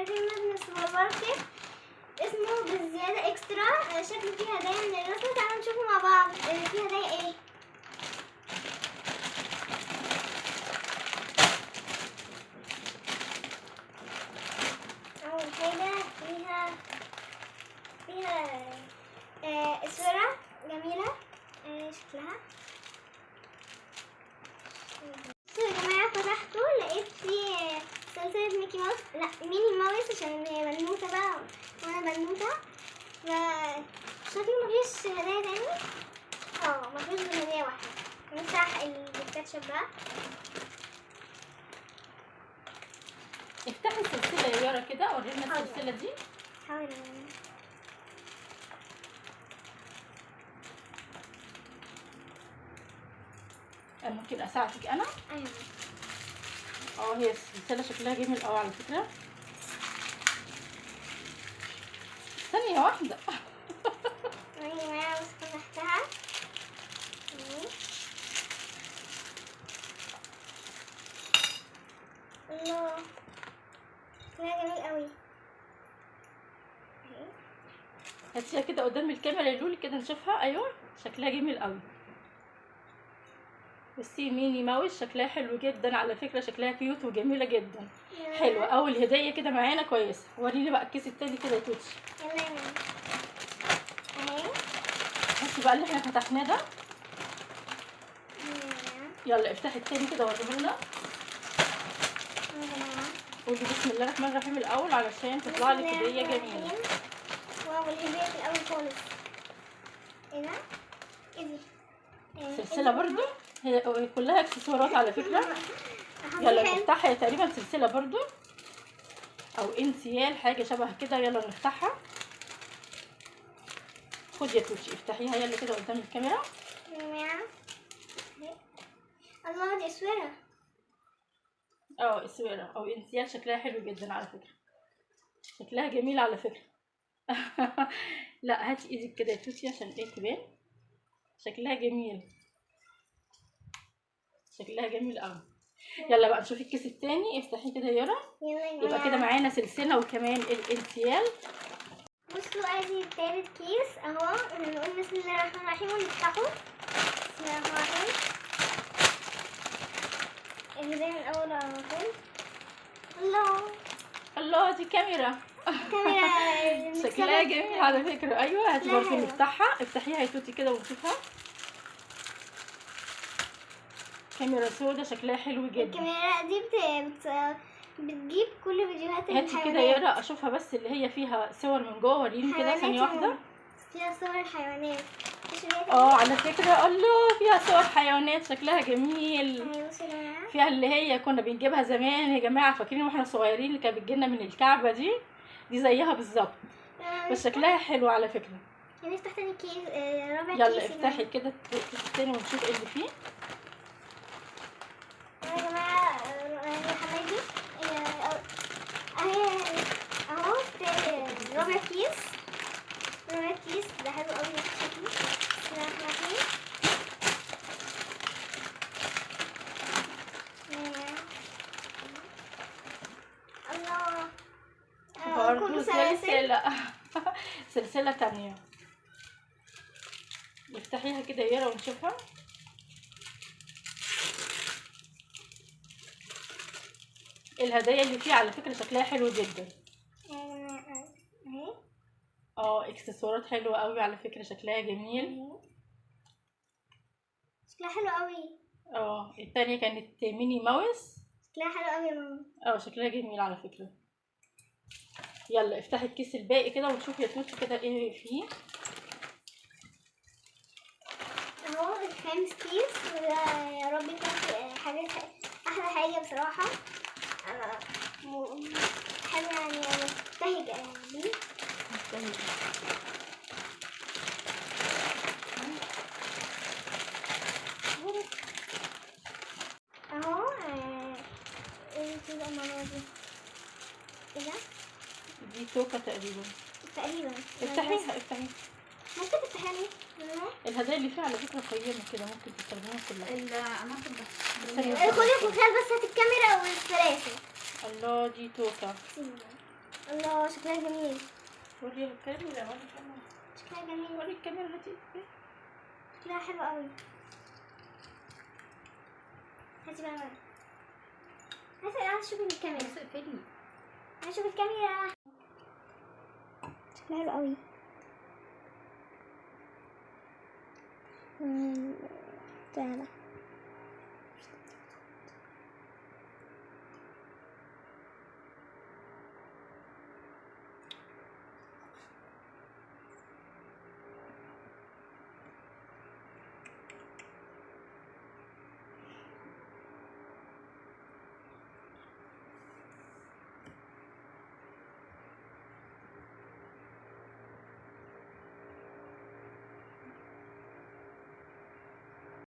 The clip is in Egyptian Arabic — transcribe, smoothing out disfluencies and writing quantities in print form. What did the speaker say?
في مبنى السوبر ماركت اسمه بالزيادة اكسترا. شكله فيه هدايا من الرسمة، تعالوا نشوفه مع بعض. فيه هدايا ايه؟ أول حاجة فيها اسورة جميلة. شكلها بصوا يا جماعة، فتحته لقيت فيه سلسلة ميكي ماوس، لا ميني ماوس عشان هي بنوتة بقى وانا بنوتة. ف شكله مفيش هدايا تاني. مفيش غير هدايا واحدة. نفتح الكاتشب بقى. افتحي السلسلة يا يارا كده، ورينا حاضر. السلسلة دي. حاضر. ممكن اساعدك انا؟ ايوه. هي السلسلة شكلها جميل قوي على فكرة. ثانية واحدة. ايوه بس فتحتها. الله، شكلها جميل قوي. هاتيها كده قدام الكاميرا يا لولي كده نشوفها. ايوه شكلها جميل قوي. بصي ميني ماوس شكلها حلو جدا على فكرة، شكلها cute وجميلة جدا. حلوة. اول هديه كده معانا كويسة. وريني بقى الكيس التاني كده يا توتي. يلا يا ماما. اهي. بصي بقى اللي احنا فتحناه ده. يلا افتحي التاني كده وريهولنا. قولي بسم الله الرحمن الرحيم الاول علشان تطلع لك هديه جميلة. wow، الهدية في الاول خالص. ايه ده؟ ايه دي؟ سلسلة برضو، هي كلها اكسسوارات على فكرة. يلا نفتحها. هي تقريبا سلسلة برضو او انسيال حاجة شبه كده. يلا نفتحها. خدي يا توتي افتحيها يلا كده قدام الكاميرا. الله، دي اسورة. اسورة او انسيال، شكلها حلو جدا على فكرة، شكلها جميل على فكرة. لا هاتي ايدك كده يا توتي عشان ايه تبان. شكلها جميل، شكلها جميل قوي. يلا بقى نشوف الكيس التاني. افتحيه كده يا يارا. يبقى كده معانا سلسلة وكمان الانسيال. بصوا ادي تالت كيس اهو. نقول بسم الله الرحمن الرحيم ونفتحه. بسم الله الرحمن الرحيم. الهدايا من الاول على طول. الله الله، دي كاميرا. كاميرا شكلها جميل على فكرة. ايوه هاتي برضه نفتحها. افتحيها يا توتي كده ونشوفها. كاميرا سودا شكلها حلو جدا. الكاميرا دي بتجيب كل فيديوهات الحيوانات. هاتي كده يارا اشوفها بس اللي هي فيها صور من جوه. وريني كده ثانية واحدة. فيها صور حيوانات. على فكرة الله، فيها صور حيوانات شكلها جميل. فيها اللي هي كنا بنجيبها زمان يا جماعة، فاكرين واحنا صغيرين اللي كانت بتجيلنا من الكعبة دي زيها بالظبط. بس شكلها حلو على فكرة. نفتح تاني كيس، رابع كيس. يلا افتحي كده الكيس التاني ونشوف ايه اللي فيه. يا جماعة يا حبايبي، اهي اهو رابع كيس. رابع كيس ده حلو قوي شكله. بسم الله الرحمن الرحيم. الله، برضه سلسلة. سلسلة تانية. افتحيها كده يا يارا ونشوفها. الهدايا اللي فيه على فكرة شكلها حلو جدا. اكسسوارات حلوة قوي على فكرة، شكلها جميل. شكلها حلو قوي. التانية كانت ميني ماوس. شكلها حلو قوي يا ماما. شكلها جميل على فكرة. يلا افتحي الكيس الباقي كده ونشوف يا توتي كده ايه فيه. اهو الخامس كيس، وده يا رب يكون حاجة احلى حاجة بصراحة. انا حلوة يعني، مبتهجة يعني. اهو ايه كده المرة دي؟ ايه ده؟ دي توكة تقريبا. تقريبا. افتحيها افتحيها. ممكن تفتحيها ليه؟ الهدايا اللي فيها على فكرة قيمة كده، ممكن تستخدموها كلها. انا هاخد ده. خدي الخلخال بس، هات الكاميرا والسلاسل. الله، دي توكة. الله شكلها جميل. وري الكاميرا، وري الكاميرا. شكلها جميل. وري الكاميرا هاتي. شكلها حلو قوي. هاتي بقى. هاتي، عايز اشوف الكاميرا. بس اقفلي. عايز اشوف الكاميرا. شكلها حلو قوي. تعالى.